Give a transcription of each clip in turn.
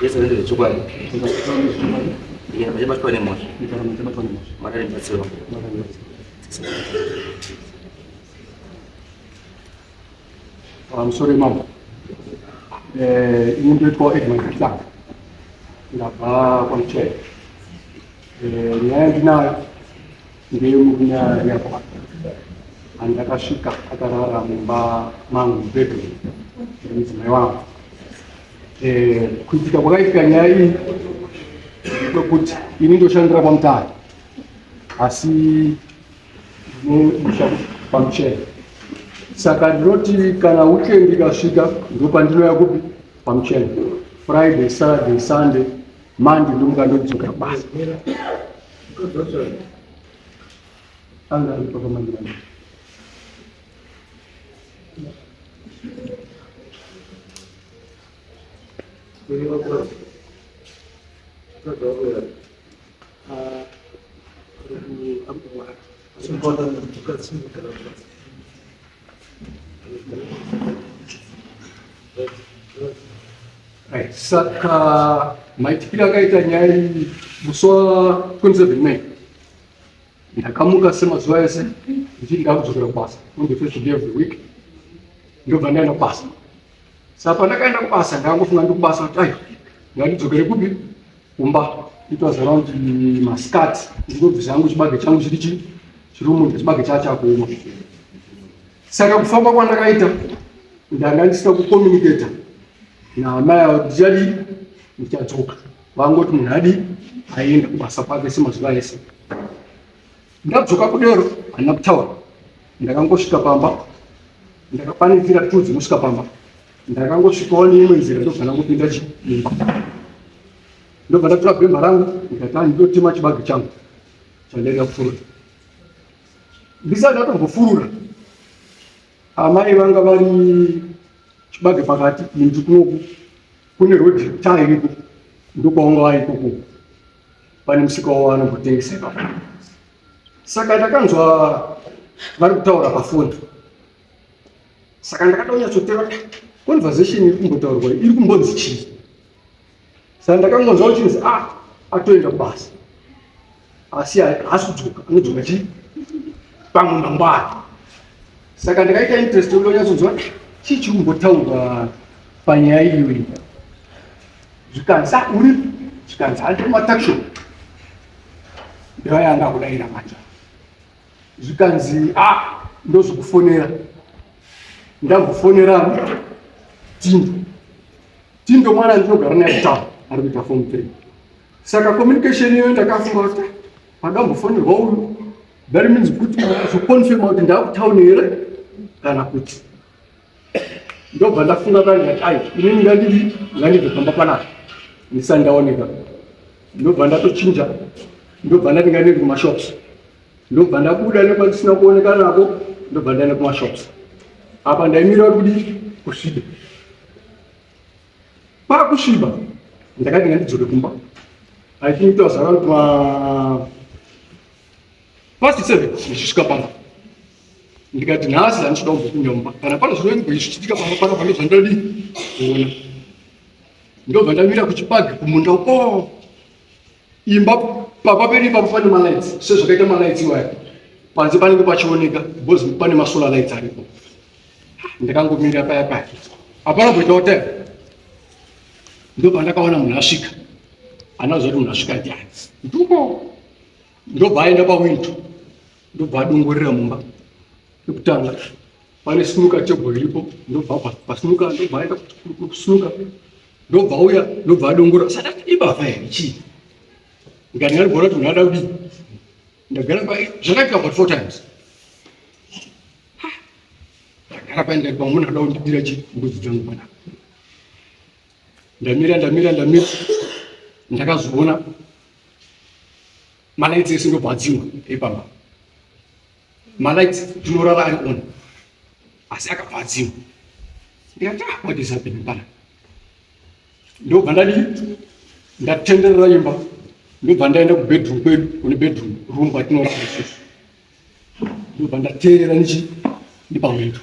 Yesu ndezvechokwadi. Ndichabatwa nemhosva. Mwari andibatsirawo. Pamusoro mambo. Ini ndoitwa Edmund Kitlanga. Ndabva kwaMuchele. Nyaya yandinayo ndeyemurume yakwa andakasvika akarara mumba mangu mubedroom nemudzimai wangu. Kuitika kwakaitika nyaya iyi ndepekuti ini ndoshandira kwaMutare asi ndine pamuchena saka ndinoti kana weekend ikasvika ndopandinouya kupi pamuchena Friday, Saturday, Sunday, Monday ndomuka ndodzokera kubasa. Anga ari papa manje manje. Right, saka maitikiro akaita nyaya iyi musi wa 27 May ndakamuka semazuva ese ndichiti ndakudzokera kubasa on the first day of the week ndobva ndaenda kubasa. Saka pandakaenda kubasa ndakangofunga ndiri kubasa kuti aiwa ngandidzokere kupi kumba. It was around masikati ndinobvisa hangu chibage changu chiri chi chiri munda chibage chachakuoma. Saka kufamba kwandakaita ndanga ndisina kucommunicata naamai avo ndichadii ndichadzoka. Vangoti munhu adii aenda kubasa kwake semazuva ese. Ndadzoka kudero handina kutaura, ndakangosvika pamba ndakapanikira tu dzinosvika pamba ndakangosvikawo neimwe nzira ndobva ndangopinda chimba ndobva ndatora bhemba rangu ndikati andidotema chibage changu chandaida kufurura ndisati ndatombofurura amai vanga vari chibage pakati inzi kunoku kune rodhi taa iriko ndokwavanga vari ikoko pane musika wavo vanombotengesa ipapo saka ndakanzwa vari kutaura pafoni saka ndakada kunyatsotera conversation iri kumbotaurwa iri kumbonzi chii saka ndakangonzwa kuchinzi ah atoenda kubasa asi haasi kudzoka anodzoka chii pamwe mangwana saka ndakaita interest yokuda kunyatsonzwa chii chiri kumbotaurwa panyaya iyoyi zvikanzi ah uri zvikanzi handi kumatuckshop ndevaya anga akudaira manje zvikanzi ah ndozokufonera ndambofonera tindo tindo mwana ndinogara naye kutown ari kuita form 3 saka communication iyoyo ndakafunga kuti pandambofonerwa uyu that means kuti kuzoconfirma kuti ndakutown here kana kuti ndobva ndafunga kani ndati ai inini ngandidi ngandibve pamba panapa ndisati ndaoneka ndobva ndatochinja ndobva ndati ngandiende kumashops ndobva ndabuda nekwandisina kuoneka nako ndobva ndaenda kumashops apa ndaimira kuti kudii kusviba pakusviba ndakati ngandidzoke kumba i think it was around ma past 7 ndichisvika pamba ndikati nhasi handichida kumbopinda mumba kana pane zvinoitwa zvichiitika pamba pana pane zvandodii kuona ndobva ndamira kuchibage kumunda uko imba pamba pedu ipapo pane malights sezvakaita malights iwaya panze panenge pachioneka because pane masolar lights aripo ndakangomira paya paya hapana kuitawo time ndobva ndakaona munhu asvika anaziva kuti munhu asvika ndiani nduko ndobva aenda pawindo ndobva adongorera mumba pekutanga pane snuka table iripo ndobva pasnuka ndobva aenda kusnuka ndobva auya ndobva adongora saka ibavha here chii ndikati ndarigona kuti munhu ada kudii ndagara pa zvakaitika about four times ndagara pa ndikati pamwe munhu ada kundibira chii mbudzi dzangu panapa ndamira ndamira ndamira ndakazoona Malights ese ndobva adzimwa epamba. Malights tinorara ari on. Asi akabva adzimwa. Ndikati ah, what is happening pana? Ndobva ndadii? Ndatenderera imba. Ndobva ndaenda kubedroom kwedu, kune bedroom room kwatinorara isusu. Ndobva ndateerera nichi nepawindow.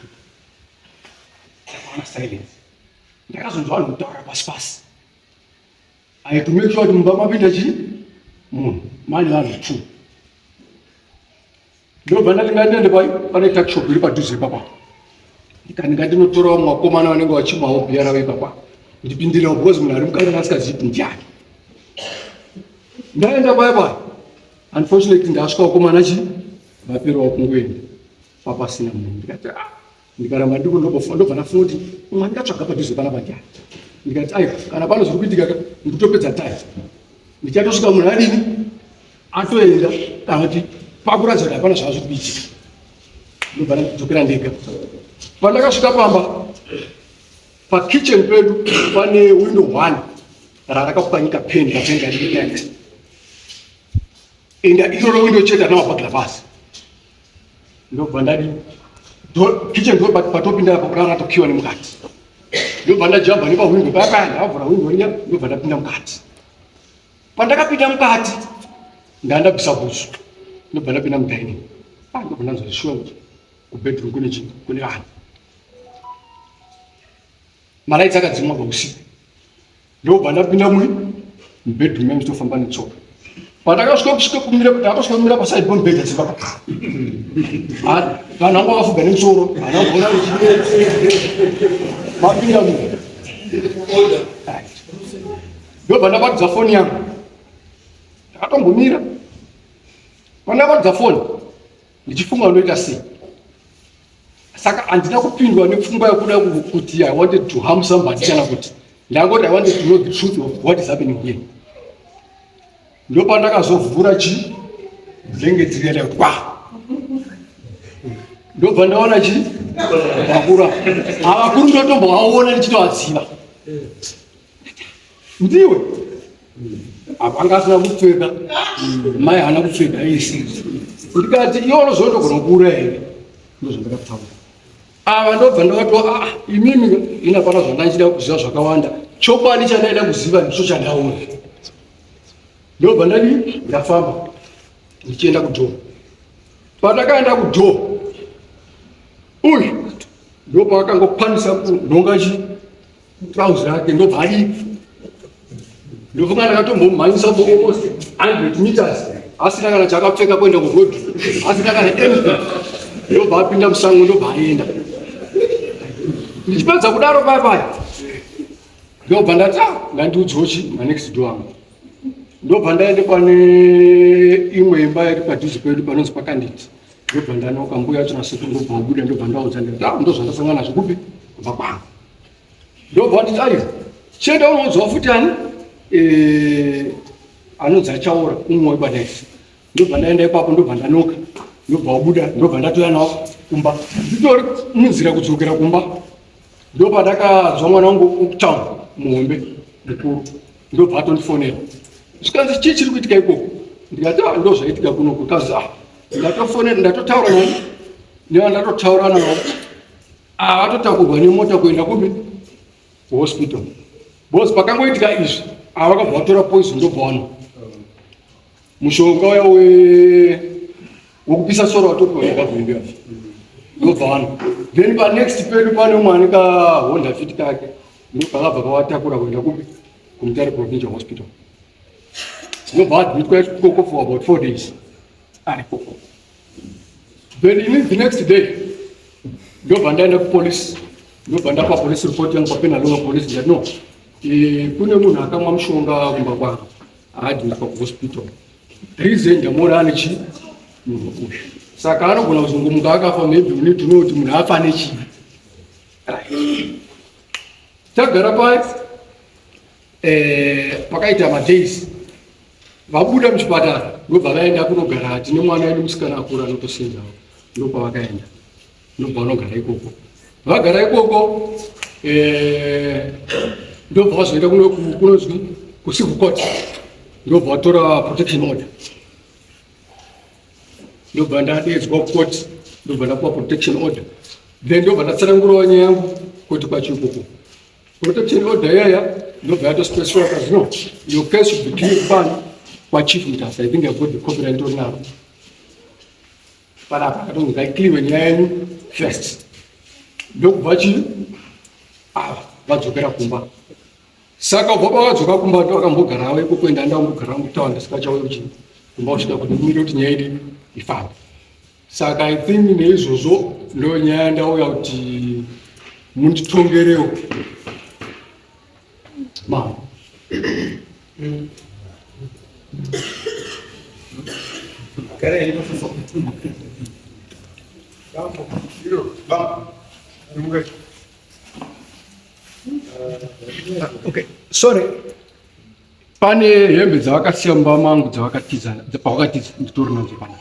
Ndakaona silence. Ndakazonzwa vanhu kutaura pasi pasi. I had to make sure kuti mumba mapinda chii munhu mane vanhu two. Ndobva ndati ngandiende pai pane tuckshop iri padhuze ipapa. Ndikati ngandinotora vamwe vakomana vanenge vachimwawo bhiya ravo ipapa. Ndipindirewo because munhu ari mukati anga asingazivi kuti ndiani. Ndaenda paya paya. Unfortunately ndasvika vakomana chi vaperawo kungoenda papasina munhu ndikati ah ndikaramba ndiko ndobva ndafunga kuti umwe andingatsvaga padhuze panapa ndiani ndikati aiwa kana pano zviri kuitika ka ndikutopedza time ndichatosvika munhu adini atoenda kana kuti pakuratidza kuti hapana zvaa zviri kuitika ndobva ndadzokera ndega pandakasvika pamba pakitchen pedu pane window one rarakapwanyika peni kapeni kadiki enda iroro window chete rina mabhagila pasi ndobva ndadi kitchen door but patopinda apo kurara tokiwa nemukati ndobva ndajamba nepahwindo paya paya ndavhura hwindo riya ndobva ndapinda mukati pandakapinda mukati ndandabvisa bhutsu ndobva ndapinda mudining ah, ndobva ndanzwa shuwa kuti kubedroom kune chii kune vanhu Malights akadzimwa pausiku. Ndobva ndapinda mui mubedroom yangu nditofamba netsoka. Pandakasvika kusvika kumira ndakasvika kumira paside pemubhedha dzimba. Ah, vanhu vangu vakafuga nemusoro. Hana kuona kuti mapinda mu. Ndobva ndabatidza foni yangu. Ndakatombomira. Pandabatidza foni ndichifunga ndoita sei. Saka handina kupindwa nepfungwa yekuda kuti I wanted to harm somebody kana kuti ndangoti I wanted to know the truth of what is happening here. Ndopandakazovhura chi blanket riya ndakati kwa ndobva ndaona chi vakura avakuru ndotombovaona ndichitovaziva ndiwe apa anga asina kupfeka mai haana kupfeka ese ndikati iwe unozondogona kuura here ndozvandakataura ava ndobva ndavato a ah, imimi ina pana zvandanchida kuziva zvakawanda chokwadi chandaida kuziva ndicho chandaona ndobva ndadii ndafamba ndichienda kudhoo pandakaenda kudhoo uyu ndopaakangokwanisa kunhonga chi Trouse rake ndobva adii ndofunga ndakatombomhanyisa for almost 100 meters asina kana chakapfeka kuenda kuroad asina kana anything ndobva apinda musango ndobva aenda ndichipedza kudaro paya paya ndobva ndati ah, ngandiudzwo chi manext door angu ndobva ndaende pane imwe imba iri padhuze pedu panonzi pakanditi ndobva ndanoka mbuya yacho nasekuru ndobva wabuda ndobva ndaudza ndikati ah ndozvandasangana nazvo kupi kubva kwangu ndobva nditi aiwa chienda unoudzwa futi ani eh, anonzi achaora umwe webanesi ndobva ndaenda ipapo ndobva ndanoka ndobva wabuda ndobva ndatouya nawo kumba nditori munzira kudzokera kumba ndopandakadzwa mwana wangu kutown muhombe mukuru ndobva atondifonera zvikanzi chii chiri kuitika ikoko ndikati ah, ndo zvaitika kunoku kazi ah ndatofonera ndatotaura nani neva ndatotaura navo ah vatotakurwa nemota kuenda kupi kuhospital because pakangoitika izvi ah vakabva vatora poison ndobva wano mushonga uya wekupisa soro watopiwa negavhumbi apo ndobva wano then panext pedu pane umwe ane kahonda fiti kake ndopakabva kawatakura kuenda kupi kumutare provincial hospital ndobva admitwa ikoko for about 4 days ari koko then ini the next day ndobva ndaenda kupolice ndobva ndapa police report yangu papenalonga police ndati no eh, kune munhu akamwa mushonga kumba kwangu aadmitwa kuhospital reason ndamuona ane chii munhu uyu saka anogona kuzongomuka akafa maybe we need to know kuti munhu afa ane chii tagara paya eh, pakaita madays vabuda muchipatara ndobva vaenda kunogara tine mwana wedu musikana akura anotosenzawo ndokwavakaenda ndobva vanogara ikoko vagara ikoko eh, ndobva vazoenda kunozwi kucivil court ndobva vatora protection order ndobva ndadeedzwa kucourt ndobva ndapuwa protection order then ndobva ndatsanangurawo nyaya yangu koti kwacho ikoko protection order yaya ndobva yatospecifiwa kazi no your case should be cleared by kwachief mutasa i think i've got the copyright ndinaro Panapa akatonzi ngaiclearwe nyaya yenyu first. Ndokubva chii? Ava. Vadzokera kumba. Saka ubva pavadzoka kumba ndovakambogarawo ikoko, enda ndambogara mutawa ndisikachauye kuchi kumba kusvika kuti ndimire kuti nyaya idi ifambe. Saka I think neizvozvo ndo nyaya ndauya kuti munditongerewo, mama. Okay, sorry, pane hembe dzavakasiya mumba mangu dzavakatiza, pavakatiza, nditori nadzo pana.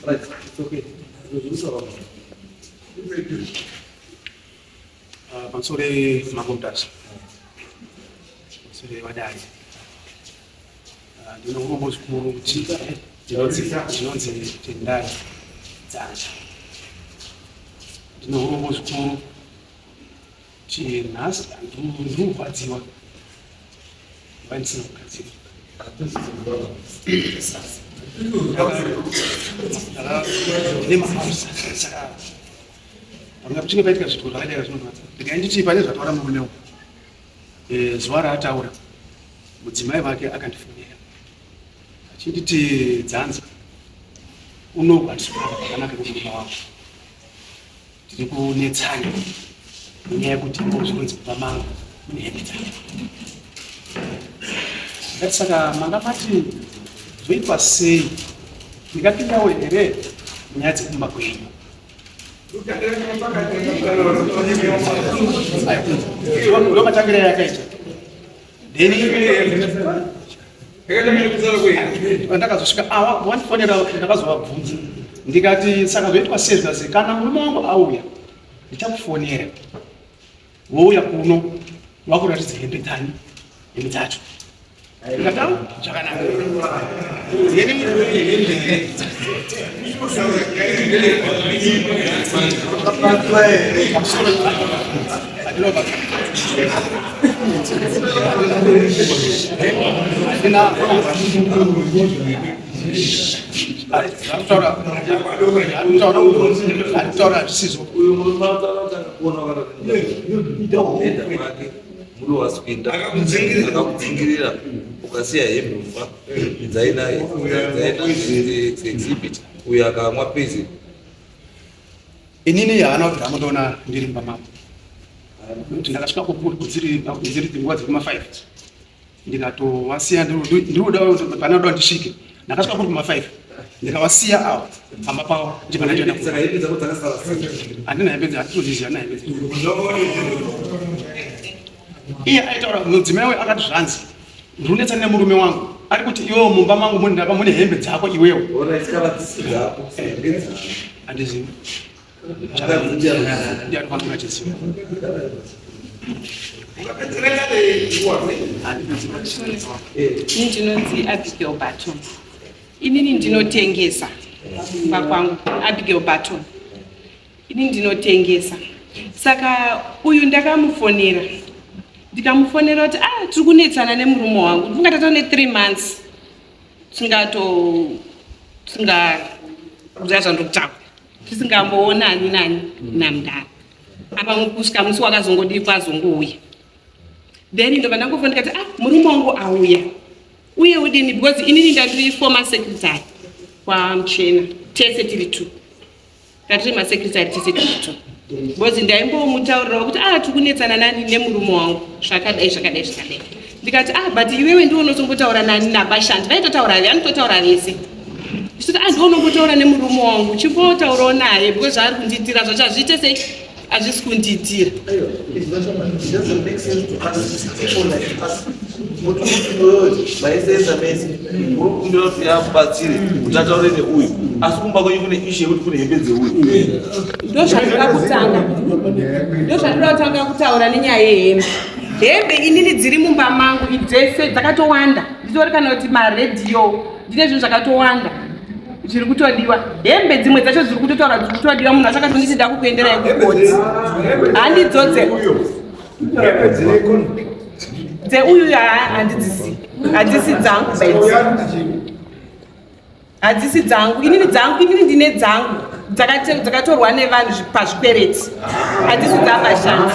Right, it's okay. Pamusoro mambo Mutasa, pamusoro vadai, ndine urombo zvikuru kuti ndinonzi Tendai Dzanja. Ndine urombo zvikuru kuti nhasi ndiri kurwadziwa vandisina kugadzira. Ndine mahausa, saka panga pachinge paitika zvitiko zvakadai zvinorwadza. Ndikai nditi pane zvataura murume uyu, zuva raataura mudzimai vake akandifonera achinditi, "Dzanza, uno hatisi kuramba zvakanaka nemurume wangu, tiri kunetsana nenyaya yekuti ngo zvinonzi mumba mangu mune hembe dzake." Ndati, "Saka manga mati zvoitwa sei? Ndingapindawo here munyaya dzekumba kwenyu?" Ndo matangira yakaita. Then ndakazosvika awa wandifonera, ndakazovabvunza ndikati, "Saka zvoitwa sei?" Zvikasi, "Kana murume wangu auya ndichakufonera, wouya kuno wakuratidza hembe dzani, hembe dzacho." Ndikati, "Au, zvakanaka." Then handina kutaura hazvisizvo. Uyu murume akatanga kuona wakatoenda kwake muri waswinda, akakudzingirira, ukasiya hembe mumba dzaina exhibit, uyu akamwa poison. Inini haana kuti amondoona ndiri mumba mavo, nekuti ndakasvika kudziri nguva dzekuma5, ndikatovasiya. Ndinoda pananoda ndisvike, ndakasvika kuri kuma5, ndikavasiya ava pamba pavo, ndibva ndaitoenda. Saka hembe dzako dzakasara sei? Handina hembe, handitozizi, handina hembe. Iye aitaura mudzimai wayo akati, "Zvanzi ndinonetsa nemurume wangu, ari kuti iwewo mumba mangu mune ndapa mune hembe dzako iwewo." Ona, isikava dzisi dzako, ngedzako. Handizivi. Akadzidya. Ndiye anofanira achiziva. Ini ndinonzi Abigail Barton. Inini ndinotengesa kumba kwangu. Abigail Barton. Ini ndinotengesa, saka uyu ndakamufonera, ndikamufonera kuti, "Ah, tiri kunetsana nemurume wangu." Ndinga tatova ne3 months tisingato tisinga zvandiri kutaura, tisingamboonani nani namudara apa, kusvika musi wakazongodikwa azongouya. Then ndobva ndangofona ndikati, "Ah, murume wangu auya uye udini?" Because inini ndandiri former secretary kwaMuchena, tese tiri two, tatiri masecretary tese tiri two, because ndaimbomutaurirawo kuti, "Ah, tiri kunetsana nani nemurume wangu, zvakadai zvakadai zvakadai." Ndikati, "Ah, but iwewe ndiwo unotombotaura nani nabashandi vaitotaura, vanototaura vese." Ndichiti, "Ah, ndiwo unombotaura nemurume wangu, chimbotaurawo naye, because zvaari kundiitira zvacho hazviite sei, hazvisi kundiitira." Aiwa, it doesn't make sense to us, people like us. Kuti maisesa mese muri kukumbira kuti amubatsire kuti ataure neuyu, asi kumba kwenyu kune issue yekuti kune hembe dzeuyu. Ndozvandinoda kutanga kutaura nenyaya yehembe. Hembe inini dziri mumba mangu dzese dzakatowanda, nditori kana kuti maredhiyo, ndine zvinhu zvakatowanda zviri kutodiwa. Hembe dzimwe dzacho dziri kutotaura dziri kutodiwa, munhu achakatonditi ndakukuenderai kukoti, handidzodze dzeuyu, handidzisi. Hadzisi dzangu bedzi. Hadzisi dzangu. Inini dzangu, inini ndine dzangu dzakatorwa nevanhu pazvikwereti. Hadzisi dzavashandi.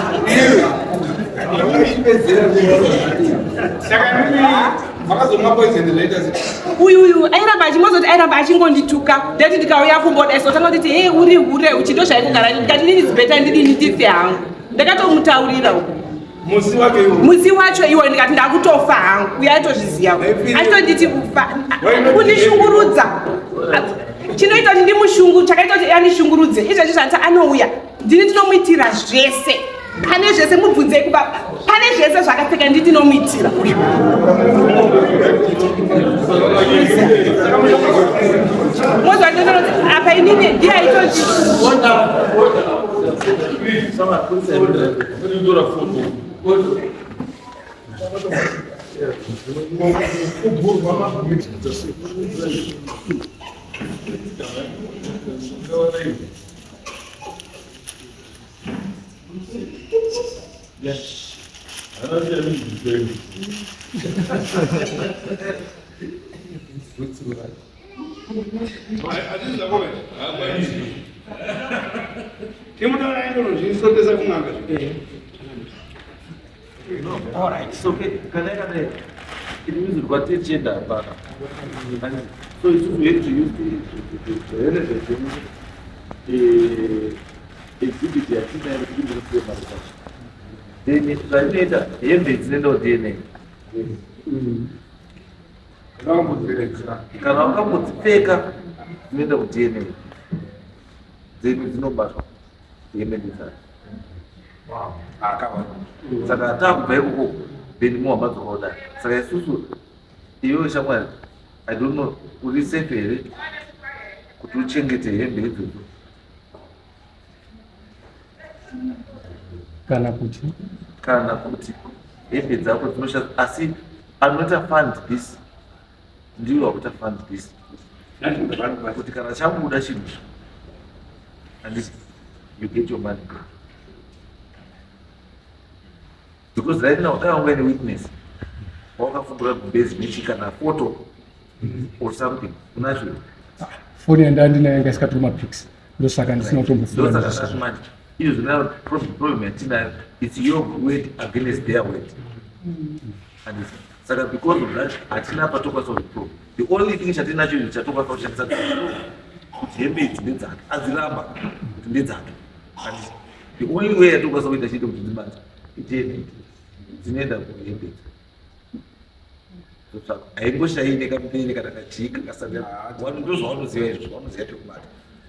Uyu uyu airamba achimozoti airamba achingondituka ndati ndikauya kumboda so tanga nditi hey uri hure uchindo zvaikugara ndikati nini zibeta ndidini ndife hangu ndakatomutaurira uku musi wacho iwo musi wacho iwo ndikati ndakutofa hangu uyo aitozviziva achitonditi kufa kundishungurudza chinoita kuti ndimushungu chakaita kuti andishungurudze izvezvi zvati anouya ndini ndinomuitira zvese pane zvese mubvunzei kuba pane zvese zvakapfeka ndi ndinomuitira uyu mozwa ndinoti apa inini ndiye aitoti Timutaura kun'anga. All right, so kana kana it means kwatichienda hapana. So isusu we had to use the relevant exhibit yatinayo kuti ndinopiwe mari dzacho. Then zvatinoita hembe dzinoendawo DNA. Kana wakambodzipfeka dzinoenda kuDNA. Then dzinobatwa hembe ndedzacho. Saka takubva ikoko then muhama dzakaudai. Saka isusu iwewe shamwari, I don't know uri safe here kuti uchengete hembe idzodzo kana kuti kana kuti hembe dzako dzinosha asi anoita fund this ndiwe wakuita fund this kuti kana chabuda chinhu and you get your money back because right now dai wanga ine witness wakafukura gumbezi nechi kana photo or something unacho foni yandandinayo yanga isikatori mapics ndosaka ndisina kutombofura ndosaka ndati manje izvo zvinayo problem yatinayo it's your word against their word and saka because of that hatina patokwanisa kuzviprove. The only thing chatinacho icho chatokwanisa kushandisa kuti hembe idzi ndedzake adziramba kuti ndedzake. And the only way yatokwanisa kuita chiite kuti dzibate iDNA dzinoenda kuhembe idzi totsvaka haingoshayi nekamupere kana kachii kakasangana vanhu ndozvavanoziva izvo vanoziva pekubata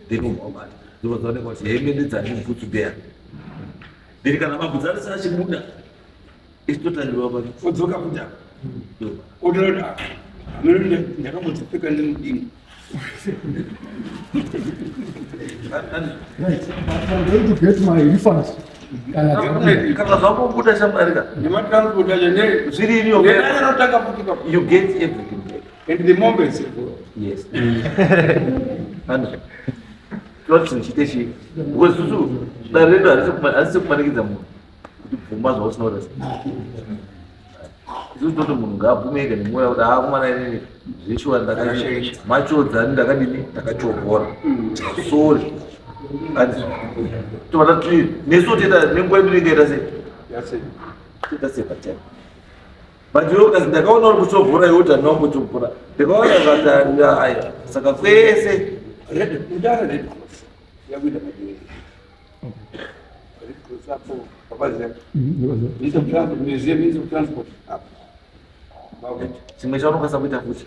then ubva wabata ndobva dzaonekwa kuti hembe ndedzani bhutsu there then kana mabhutsu arisati achibuda isitotangirwa pano odzoka futi apa otoda amene ndakambodzipfeka ndiri mudini. Right, but I'm going to get my refund. Kana dzabuda. Kana zvakubuda shamwarika nematransport acho zviri iriyo neanotanga futi papo you get everything back. And the mombe is Yes. And toti chinhu chiite chii because isusu dare redu harisi kumanikidza munhu kuti bvuma zvausina kuita sei. Isusu toti munhu ngaabvume ega nemwoyo kuti haa kumana inini zveshuwa ndakashaisha machodzani ndakadini ndakachovhora sorry. And tobva tati nesu toita nenguva yedu inenge yaita sei toita sei patime. But iwe ukazi ndakaona uri kuchovhora iwe kuti handina kumbochovhora ndakaona ukati aya saka kwese Red mudara Red Cross yakuita madhiri Red Cross apo papaziva Minister of Transport, Museum, Minister of Transport apo. Chimwe chaunokwanisa kuita futi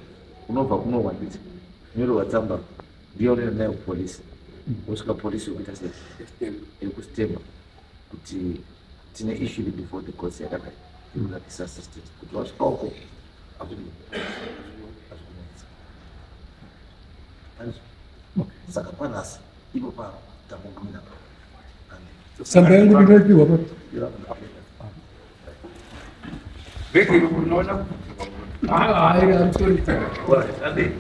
unobva kunohwa nditi nyorerwa tsamba ndiyo unoenda nayo kupolisi wosvika polisi yokuita sei yekustemba kuti tine issue iri before the courts yakadai inoda this assistance kuti wasvika uko azvikunetsa. Saka panhasi ipo pano tambogumira. Tsamba yangu ndinoipiwa pa Bhegi unoona Ah, ah, Alright, ande.